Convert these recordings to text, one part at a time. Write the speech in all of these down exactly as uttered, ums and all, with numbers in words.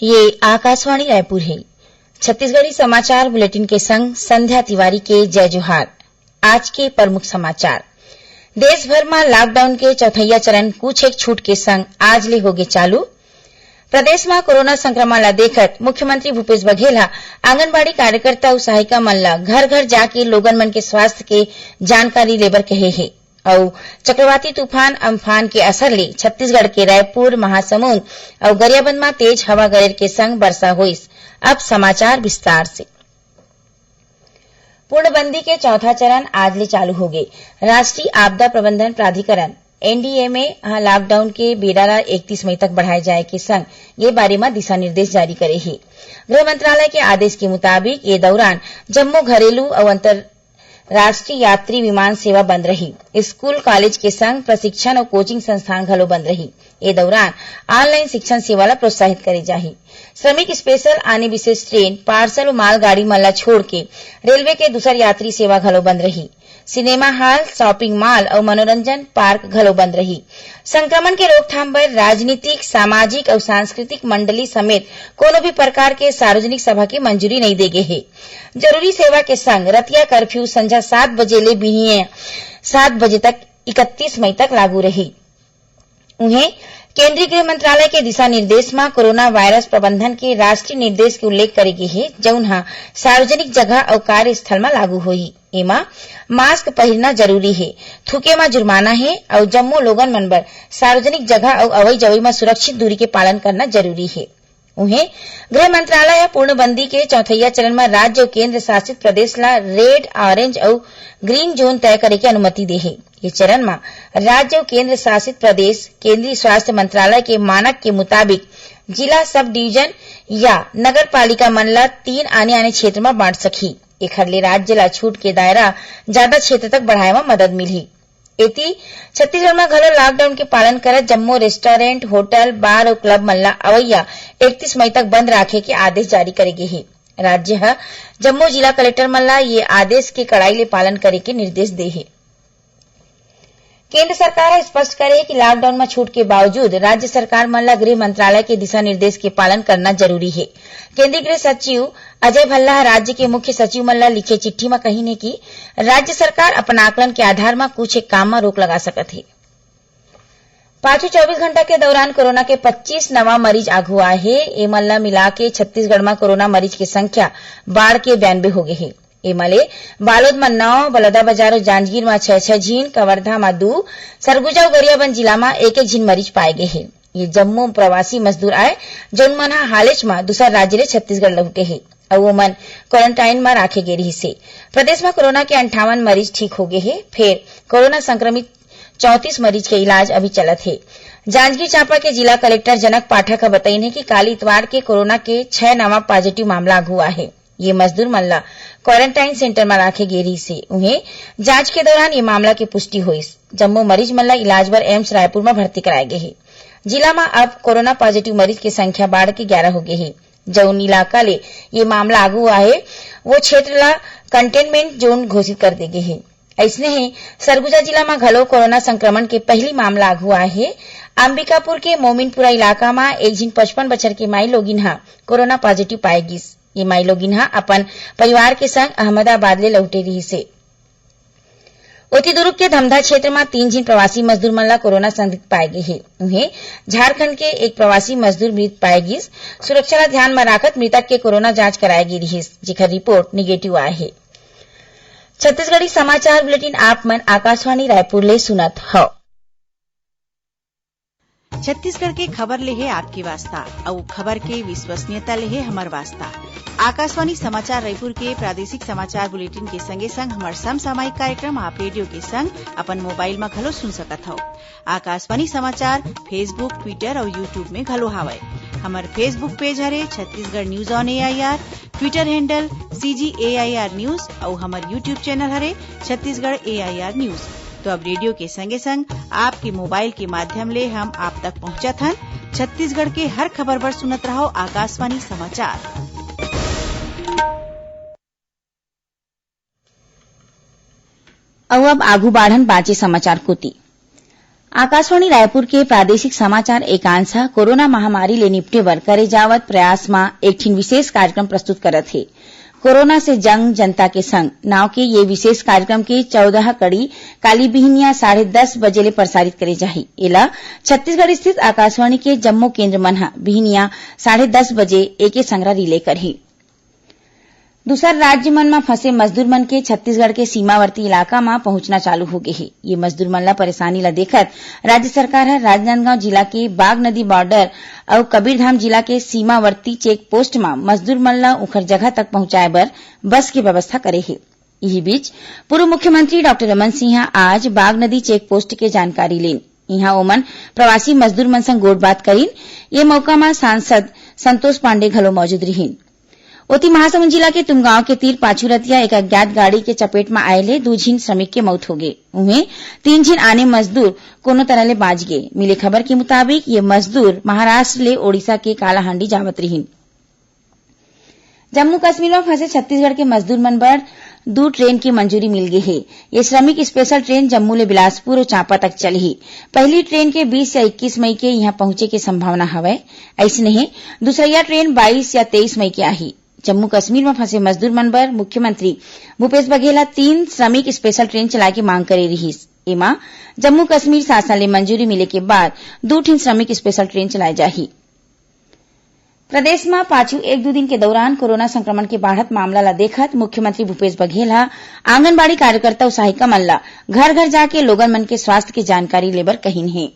ये आकाशवाणी रायपुर हे। छत्तीसगढ़ी समाचार बुलेटिन के संग संध्या तिवारी के जय जोहार। आज के प्रमुख समाचार। देश भर म लॉकडाउन के चौथैया चरण कुछ एक छूट के संग आज ले होगे चालू। प्रदेश म कोरोना संक्रमण ला देखत मुख्यमंत्री भूपेश बघेल ह आंगनबाड़ी कार्यकर्ता अउ सहायिका मन ला घर-घर जाके लोगन मन के स्वास्थ्य के जानकारी लेबर कहे हे। अउ चक्रवाती तूफान अम्फान के असर ले छत्तीसगढ़ के रायपुर, महासमुंद अउ गरियाबंद म तेज हवा गरेर के संग बरसा होइस। अब समाचार विस्तार से। पूर्णबंदी के चौथा चरण आज ले चालू होगे। राष्ट्रीय आपदा प्रबंधन प्राधिकरण, एनडीएमए, ह लॉकडाउन के बेरा ला इकतीस मई तक बढ़ाए जाए के संग ये बारे म दिशा निर्देश जारी करे हे। गृह मंत्रालय के आदेश के मुताबिक ये दौरान जम्मो घरेलू अउ अंतर्राष्ट्रीय यात्री विमान सेवा बंद रही। स्कूल, कॉलेज के संग प्रशिक्षण अउ कोचिंग संस्थान घलो बंद रही। ए दौरान ऑनलाइन शिक्षण सेवा ला प्रोत्साहित करे जाही। श्रमिक स्पेशल, आने विशेष ट्रेन, पार्सल अउ मालगाड़ी मन ला छोड़ के रेलवे के दूसर यात्री सेवा घलो बंद रही। सिनेमा हॉल, शॉपिंग मॉल अउ मनोरंजन पार्क घलो बंद रही। संक्रमण के रोकथाम बर राजनीतिक, सामाजिक अउ सांस्कृतिक मंडली समेत कोनो भी प्रकार के सार्वजनिक सभा के मंजूरी नइ दे गे हे। जरूरी सेवा के संग रतिया कर्फ्यू संझा सात बजे ले बिहनिया सात बजे तक इकतीस मई तक लागू रही। उहें, केंद्रीय गृह मंत्रालय के दिशा निर्देश म कोरोना वायरस प्रबंधन के राष्ट्रीय निर्देश के उल्लेख करे गे हे, जउन ह सार्वजनिक जगह अउ कार्यस्थल म लागू होही। एमा मास्क पहिरना जरूरी हे, थूके म जुर्माना हे अउ जम्मो लोगन मन बर सार्वजनिक जगह अउ अवई जवई म सुरक्षित दूरी के पालन करना जरूरी हे। उहें, गृह मंत्रालय ह पूर्णबंदी के चौथैया चरण म राज्य अउ केंद्र शासित प्रदेश ला रेड, ऑरेंज अउ ग्रीन जोन तय करे के अनुमति दे हे। ये चरण म राज्य अउ केंद्र शासित प्रदेश केंद्रीय स्वास्थ्य मंत्रालय के मानक के मुताबिक जिला, सब डिवीजन या नगर पालिका मन ला तीन आने-आने क्षेत्र म बांट सकही। एखर ले राज्य ला छूट के दायरा जादा क्षेत्र तक बढ़ाए म मदद मिलही। एती, छत्तीसगढ़ म घलो लॉकडाउन के पालन करत जम्मो रेस्टोरेंट, होटल, बार अउ क्लब मन ला अवइया इकतीस मई तक बंद राखे के आदेश जारी करे गे हे। राज्य ह जम्मो जिला कलेक्टर मन ला ये आदेश के कड़ाई ले पालन करे के निर्देश दे हे। केंद्र सरकार ह स्पष्ट करे हे कि लॉकडाउन म छूट के बावजूद राज्य सरकार मन ला गृह मंत्रालय के दिशा निर्देश के पालन करना जरूरी हे। केंद्रीय गृह सचिव अजय भल्ला ह राज्य के मुख्य सचिव मन ला लिखे चिट्ठी म कहिन हे कि राज्य सरकार अपन आकलन के आधार म कुछ एक काम म रोक लगा सकत हे। पाछू चौबीस घंटा के दौरान कोरोना के पच्चीस नवा मरीज आघू आए हे। एमन ला मिला के छत्तीसगढ़ म कोरोना मरीज के संख्या बाढ़ के बयानबे हो गे हे। एमा ले बालोद म नौ, बलौदाबाजार अउ जांजगीर म छह छह झिन, कवर्धा म दू, सरगुजा अउ गरियाबंद जिला म एक एक झिन मरीज पाए गे हे। ये जम्मो प्रवासी मजदूर आए, जउन मन ह हालेच म दूसर राज्य ले छत्तीसगढ़ लहुटे हे अउ ओमन क्वारंटाइन म राखे गे रिहिस हे। प्रदेश म कोरोना के अंठावन मरीज ठीक हो गे हे, फेर कोरोना संक्रमित चौंतीस मरीज के इलाज अभी चलत हे। जांजगीर चांपा के जिला कलेक्टर जनक पाठक ह बतइन हे कि काली इतवार के कोरोना के छह नवा पॉजिटिव मामला आघू आए हे। ये मजदूर मन ला क्वारंटाइन सेंटर म राखे गे रिहिस हे। उहें, जांच के दौरान ये मामला के पुष्टि होइस। जम्मो मरीज मन ला इलाज बर एम्स रायपुर म भर्ती कराए गे हे। जिला म अब कोरोना पॉजिटिव मरीज के संख्या बाढ़ के ग्यारह हो गे हे। जउन इलाका ले ये मामला आगू आए हे, वो क्षेत्र ला कंटेनमेंट जोन घोषित कर दे गे हे। अइसने ही सरगुजा जिला म घलो कोरोना संक्रमण के पहिली मामला आगू आए हे। अंबिकापुर के मोमिनपुरा इलाका म एक झिन पचपन बछर के माई लोगिन ह कोरोना पॉजिटिव पाए गिस। ये माई लोगिन ह अपन परिवार के संग अहमदाबाद ले लहुटे रिहिस हे। ओती दुर्ग के धमधा क्षेत्र म तीन झिन प्रवासी मजदूर मन ला कोरोना संदिग्ध पाए गे हे। उहें, झारखंड के एक प्रवासी मजदूर मृत पाए गिस। सुरक्षा ला ध्यान म राखत मृतक के कोरोना जांच कराए गे रिहिस, जेकर रिपोर्ट निगेटिव आए हे। छत्तीसगढ़ी समाचार बुलेटिन आप मन आकाशवाणी रायपुर ले सुनत हव। छत्तीसगढ़ के खबर ले हे आपके वास्ता, अउ खबर के विश्वसनीयता ले हे हमर वास्ता। आकाशवाणी समाचार रायपुर के प्रादेशिक समाचार बुलेटिन के संगे संग हमर समसामयिक कार्यक्रम आप रेडियो के संग अपन मोबाइल म घलो सुन सकत हव। आकाशवाणी समाचार Facebook, Twitter अउ YouTube में घलो हावय। हमर Facebook पेज हरे Chhattisgarh news on AIR, Twitter handle CG AIR news अउ हमर YouTube चैनल हरे छत्तीसगढ़ एआईआर न्यूज। तो अब रेडियो के संगे संग आपके मोबाइल के माध्यम ले हम आप तक पहुंचत हन। छत्तीसगढ़ के हर खबर बर सुनत रहव आकाशवाणी समाचार। अउ अब आगू बाढ़न बांचे समाचार कोति। आकाशवाणी रायपुर के प्रादेशिक समाचार एकांश ह कोरोना महामारी ले निपटे बर करे जावत प्रयास म एक ठिन विशेष कार्यक्रम प्रस्तुत करत हे। कोरोना से जंग, जनता के संग नाव के ये विशेष कार्यक्रम के चौदह कड़ी काली बिहनिया साढ़े दस बजे ले प्रसारित करे जाही। एला छत्तीसगढ़ स्थित आकाशवाणी के जम्मो केंद्र मन ह बिहनिया साढ़े दस बजे एके संघरा रिले करही। दूसर राज्य मन म फंसे मजदूर मन के छत्तीसगढ़ के सीमावर्ती इलाका म पहुंचना चालू हो गे हे। ये मजदूर मन ला परेशानी ला देखत राज्य सरकार ह राजनांदगांव जिला के बाग नदी बॉर्डर अउ कबीरधाम जिला के सीमावर्ती चेक पोस्ट म मजदूर मन ला उखर जगह तक पहुंचाए बर बस के व्यवस्था करे हे। इही बीच पूर्व मुख्यमंत्री डॉक्टर रमन सिंह ह आज बाग नदी चेक पोस्ट के जानकारी लीन। इहां ओमन प्रवासी मजदूर मन संग गोठबात करीन। ये मौका म सांसद संतोष पांडे घलो मौजूद रिहीन। ओती महासमुंद जिला के तुमगांव के तीर पाछू रतिया एक अज्ञात गाड़ी के चपेट म आए ले दू झिन श्रमिक के मौत होगे। उहें, तीन झिन आने मजदूर कोनो तरह ले बांच गे। मिले खबर के मुताबिक, ये मजदूर महाराष्ट्र ले ओडिशा के कालाहांडी जावत रिहीन। जम्मू कश्मीर म फंसे छत्तीसगढ़ के मजदूर मन बर दू ट्रेन के मंजूरी मिल गे हे। ये श्रमिक स्पेशल ट्रेन जम्मू ले बिलासपुर अउ चांपा तक चलही। पहली ट्रेन के बीस या इक्कीस मई के इहां पहुंचे के संभावना हवय। अइसने ही दूसरइया ट्रेन बाईस या तेईस मई के आही। जम्मू कश्मीर म फंसे मजदूर मन बर मुख्यमंत्री भूपेश बघेल ह तीन श्रमिक स्पेशल ट्रेन चलाए के मांग करे रिहीस। एमा जम्मू कश्मीर शासन ले मंजूरी मिले के बाद दू ठिन श्रमिक स्पेशल ट्रेन चलाए जाही। प्रदेश म पाछू एक दू दिन के दौरान कोरोना संक्रमण के बाढ़त मामला ला देखत मुख्यमंत्री भूपेश बघेल ह आंगनबाड़ी कार्यकर्ता अउ सहायिका मन ला घर-घर जाके लोगन मन के स्वास्थ्य के जानकारी लेबर कहिन हे।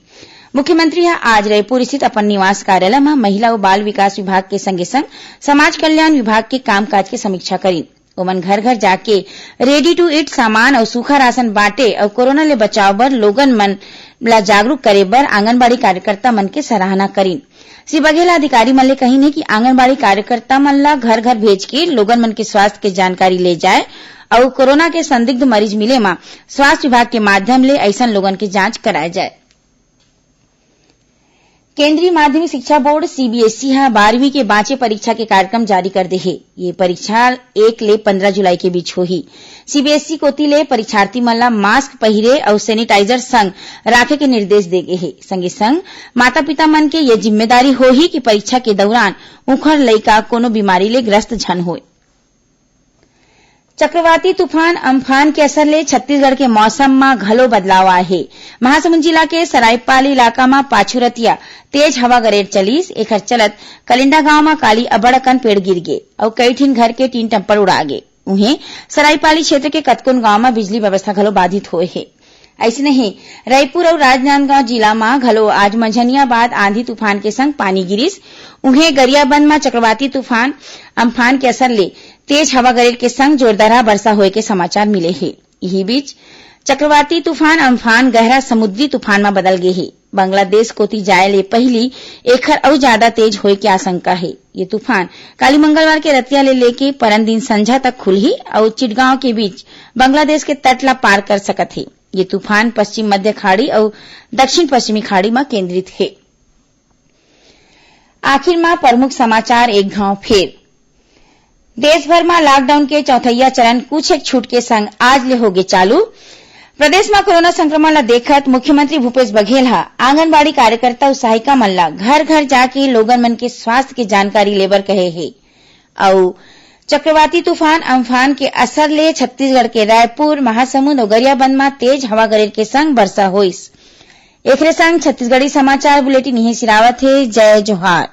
मुख्यमंत्री ह आज रायपुर स्थित अपन निवास कार्यालय म महिला अउ बाल विकास विभाग के संगे-संग समाज कल्याण विभाग के कामकाज के समीक्षा करिन। ओमन घर-घर जाके ready to eat सामान अउ सूखा राशन बांटे अउ कोरोना ले बचाव बर लोगन मन ला जागरूक करे बर आंगनबाड़ी कार्यकर्ता मन के सराहना करिन। श्री बघेल ह अधिकारी मन ले कहिन हे कि आंगनबाड़ी कार्यकर्ता मन ला घर-घर भेज के लोगन मन के स्वास्थ्य के जानकारी ले जाए अउ कोरोना के संदिग्ध मरीज मिले म स्वास्थ्य विभाग के माध्यम ले अइसन लोगन के जांच कराए जाए। केंद्रीय माध्यमिक शिक्षा बोर्ड, सीबीएसई, ह बारहवीं के बांचे परीक्षा के कार्यक्रम जारी कर दे हे। ये परीक्षा एक ले पंद्रह जुलाई के बीच होही। सीबीएसई कोति ले परीक्षार्थी मन ला मास्क पहिरे अउ सैनिटाइजर संग राखे के निर्देश दे गे हे। संगे संग माता-पिता मन के ये जिम्मेदारी होही कि परीक्षा के दौरान उंखर लइका कोनो बीमारी ले ग्रस्त झन होय। चक्रवाती तूफान अम्फान के असर ले छत्तीसगढ़ के मौसम म घलो बदलाव आए हे। महासमुंद जिला के सरायपाली इलाका म पाछू रतिया तेज हवा गरेर चलिस। एखर चलत कलिंडा गांव म काली अब्बड़ अकन पेड़ गिर गे अउ कई ठिन घर के टीन टप्पर उड़ा गे। उहें, सरायपाली क्षेत्र के कतकोन गांव म बिजली व्यवस्था घलो बाधित होए हे। अइसने ही, रायपुर अउ राजनांदगांव जिला म घलो आज मंझनिया बाद आंधी तूफान के संग पानी गिरिस। उहें, गरियाबंद म चक्रवाती तूफान अम्फान के असर ले तेज हवा गरेर के संग जोरदार बरसा होए के समाचार मिले हे। इही बीच, चक्रवाती तूफान अम्फान गहरा समुद्री तूफान म बदल गे हे। बांग्लादेश कोति जाए ले पहिली एखर अउ जादा तेज होए के आशंका हे। ये तूफान काली मंगलवार के रतिया ले लेके परन दिन संझा तक खुलही अउ चिटगांव के बीच बांग्लादेश के तट ला पार कर सकत हे। ये तूफान पश्चिम मध्य खाड़ी अउ दक्षिण पश्चिमी खाड़ी म केंद्रित हे। आखिर म प्रमुख समाचार एक घांव फेर। देश भर म लॉकडाउन के चौथैया चरण कुछ एक छूट के संग आज ले होगे चालू। प्रदेश म कोरोना संक्रमण ल देखत मुख्यमंत्री भूपेश बघेल ह आंगनबाड़ी कार्यकर्ता अउ सहायिका मन ल घर-घर जाके लोगन मन के स्वास्थ्य के जानकारी लेबर कहे हे। अउ चक्रवाती तूफान अम्फान के असर ले छत्तीसगढ़ के रायपुर, महासमुंद अउ गरियाबंद म तेज हवा गरेर के संग बरसा होइस। एखरे संग छत्तीसगढ़ी समाचार बुलेटिन इहें सिरावत हे। जय जोहार।